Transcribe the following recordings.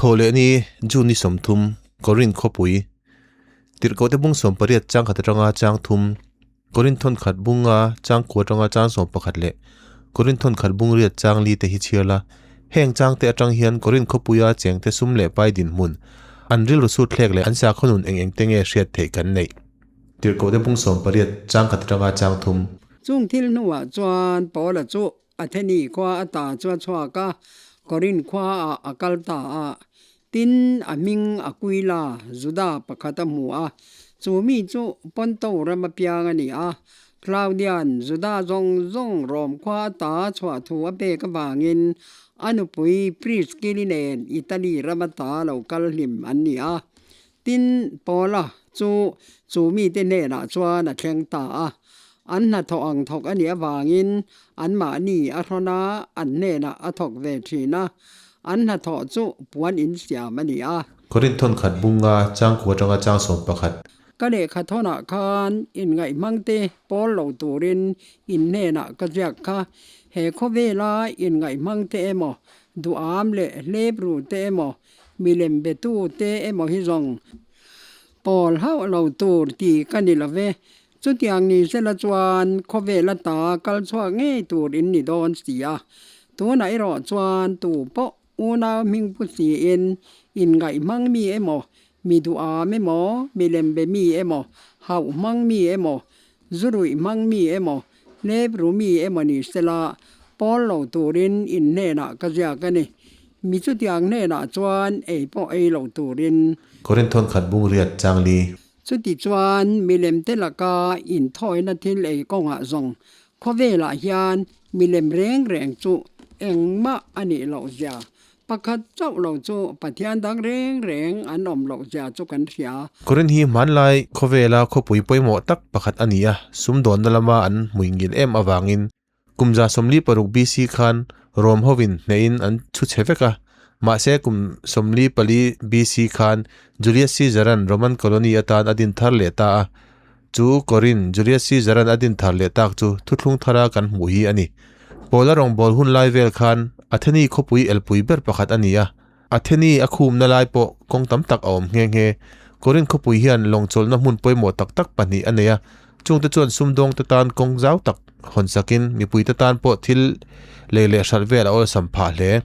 Thawhlehni, June ni 30, Korinth khawpui, Tirhkohte bung 18 chang khat atanga chang thum, Korinth thawn khat bung nga chang kua atanga chang 11 leh Korinth thawn khat bung riat chang li te hi chhiar la. Heng chang te atang hian Korinth khawpuia chengte sum leh pai dinhmun, an rilru sut thlek leh an sakhaw nun eng eng te nge hriat theih kan neih. Tirhkohte bung 18 chang khat atanga chang thum. Chung thil hnuah chuan Paula chu Atheni khua ata chu a chhuak a, Korinth khuaah a kal ta a. Tin, a hming Aquila, Juda pakhat a hmu a, chu mi chu Ponto ram apiang a ni a. Claudian, Juda zawng zawng Rom khua ata chhuah thu a pek avangin a nupui Priscilli nen Italy ram ata lo kal hlim an ni a. Tin, Paula chu chu mite hnenah chuan a thleng ta a. An hnathawh ang thawk a nih avangin anmahni a hrawn a, an hnenah a thawk ve thin a. An hnathawh chu puan insiam a ni a. Korinth thawn khat bunga changkua atanga chang 11. Ka lehkha thawnah khan inngaihmangte pawl lo turin in hnenah ka ziak kha. He khawvela inngaihmangte emaw, duham leh hlepru te emaw, Milem betu te emaw hi zawng pawl hauh lo tur ti ka ni lo ve. Chutiang ni sela chuan khawvel ata kal chhuak ngei tur in ni dawn si a. Tunah erawh chuan tu pawh unau hming pu siin inngaih hmang mi emaw, mi duham emaw, milem be mi emaw, hauh hmang mi emaw, zu ruih hmang mi emaw, hlep ru mi emaw ni sela pawl lo turin in hnenah ka ziak a ni. Mi chutiang hnenah chuan ei pawh ei lo turin. Korinth thawn khat bung riat chang li. Chuti chuan milem te laka inthawina thil ei kawngah zawng khawvelah hian milem reng reng chu engmah a nih loh zia Pakhat chauh lo chu Pathian dang reng reng an awm loh zia chu kan hria. Korinth hi hmanlai khawvela khawpui pawimawh tak pakhat a ni a, sumdawnna lama an hmuingil em avangin kum 46 BC khan Rom hovin hnehin an chhu chhe vek a. Mahse kum 44 BC khan Julius Caesar-a'n Roman colony atan a din thar leh ta a, chu Korinth Julius Caesar-a'n a din thar leh tak chu thuthlung thara kan hmuh hi a ni. Paula rawngbâwl hun lai vêl khân Atheni khawpui elpui ber pakhat a ni a. Atheni a khumna lai pawh kawng tam tak a awm nghe nghe. Korinth khawpui hian lawng chawlhna hmun pawimawh tak tak pahnih a nei a. Chungte chuan sumdawngte tân kawng zau tak hawn sakin mipuite tân pawh thil lei leh hralh vêl a awlsam phah hle.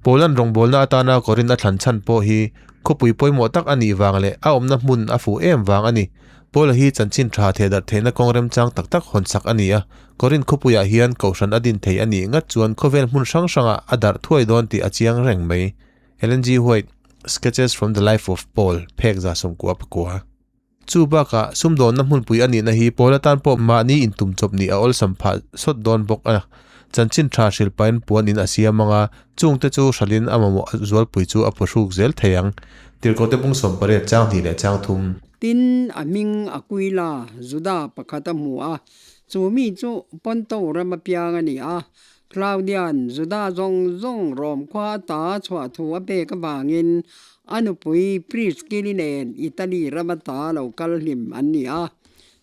Paula'n rawngbâwlna atâna Korinth a thlan chhan pawh hi khawpui pawimawh tak a nih vâng leh a awmna hmun a fuh êm vâng a ni. Paula hi chanchin ṭha theh darh theihna kawng remchang tak tak hawn sak a ni a. Korinth khawpuiah hian kohhran a din thei a nih ngat chuan khawvel hmun hrang hrangah a darh thuai dawn tih a chiang reng mai. Ellen G. White, Sketches from the Life of Paul, phek 94. Chu bakah sumdawnna hmunpui a nihna hi Paula tan pawh mahni intum chawp nih a awlsam phah sawt dawn bawk a. Chanchin tha hrilh pahin puan in a siam ang a, chungte chu hralhin a mamawh zualpui chu a pawhruk zel thei ang. Tirhkohte bung 18 chang hnih leh chang thum. Tin, a hming Aquila, Juda pakhat a hmu a, chu mi chu Ponto ram apiang a ni a. Claudian, Juda zawng zawng Rom khua ata chhuah thu a pek avangin a nupui Priscilli nen Italy ram ata lo kal hlim an ni a.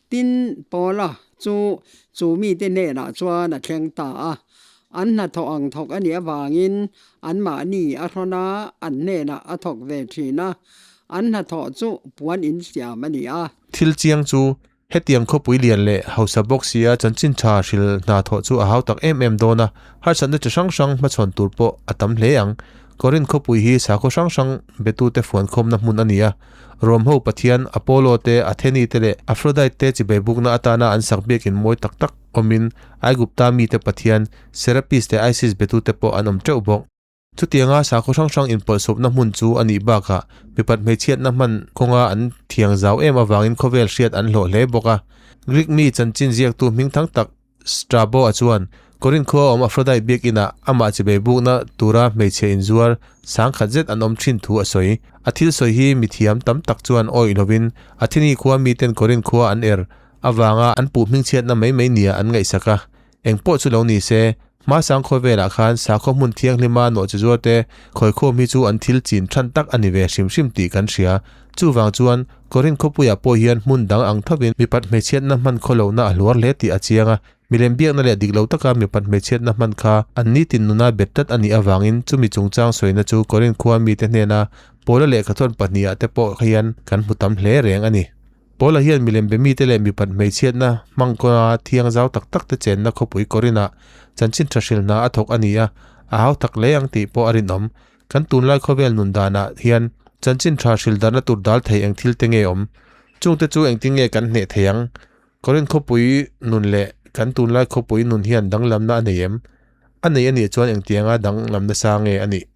Tin, Paula chu chu mite hnenah chuan a thleng ta a. An hnathawh ang thawk a nih avangin anmahni a hrawn a, an hnenah a thawk ve thin a. An hnathawh chu puan insiam a ni a. Thil chiang chu Hetiang khawpui lian leh hausa bawk sia chanchin tha hril hna thawh chu a hau tak em em dawn a, harsatna chi hrang hrang hmachhawn tur pawh a tam hle ang. Korinth khawpui hi sakhaw hrang hrang betute fuankhawmna hmun a ni a. Rom ho pathian Apollo te, Atheni te leh Aphrodite te chibei bukna atana an sak biakin mawi tak tak awmin Aigupta mite pathian Serapis leh Isis betute pawh an awm teuh bawk. Chutianga sakhaw hrang hrang inpawlhsawpna hmun chu a nih bakah mipat hmeichhiatna hman kawnga an thiang zau em avangin khawvel hriat an hlawh hle bawk a. Greek mi chanchin ziaktu hming thang tak Strabo-a chuan Korinth khua awm Aphrodite biakinah amah chibei bukna tura hmeichhe inzuar sangkhat zet an awm thin thu a sawi. A thil sawi hi mithiam tam tak chuan awih lovin Atheni khua miten Korinth khua an er avanga an puh hmingchhiatna mai mai nia an ngaihsak a. Eng pawh chu lo ni se, hmasang khawvelah khan sakhaw hmun thianghlima nawhchi zuarte khawikhawm hi chu an thil chin than tak a ni ve hrim hrim tih kan hria. Chuvang chuan, Korinth khawpuiah pawh hian hmun dang ang thovin mipat hmeichhiatna hman khaw lohna a hluar hle tih a chiang a. Milem biakna leh dik lo taka mipat hmeichhiatna hman kha an nitin nuna bet tlat a nih avangin chumi chungchang sawina chu Korinth khua mite hnena Paula lehkhathawn pahnihah te pawh hian kan hmu tam hle reng a ni. Paula hian milem be mite leh mipat hmeichhiatna hmang kawnga thiang zau tak tak te chenna khawpui Korinth-ah chanchin tha hrilhna a thawk a ni a, a hau tak hle ang tih pawh a rinawm. Kan tunlai khawvel nun danah hian chanchin tha hrilh darna tur dal thei eng thil te nge awm? Chungte chu engtin nge kan hneh thei ang? Korinth khawpui nun leh kan tunlai khawpui nun hian danglamna a nei em? A nei a nih chuan engtianga danglamna sa nge a nih?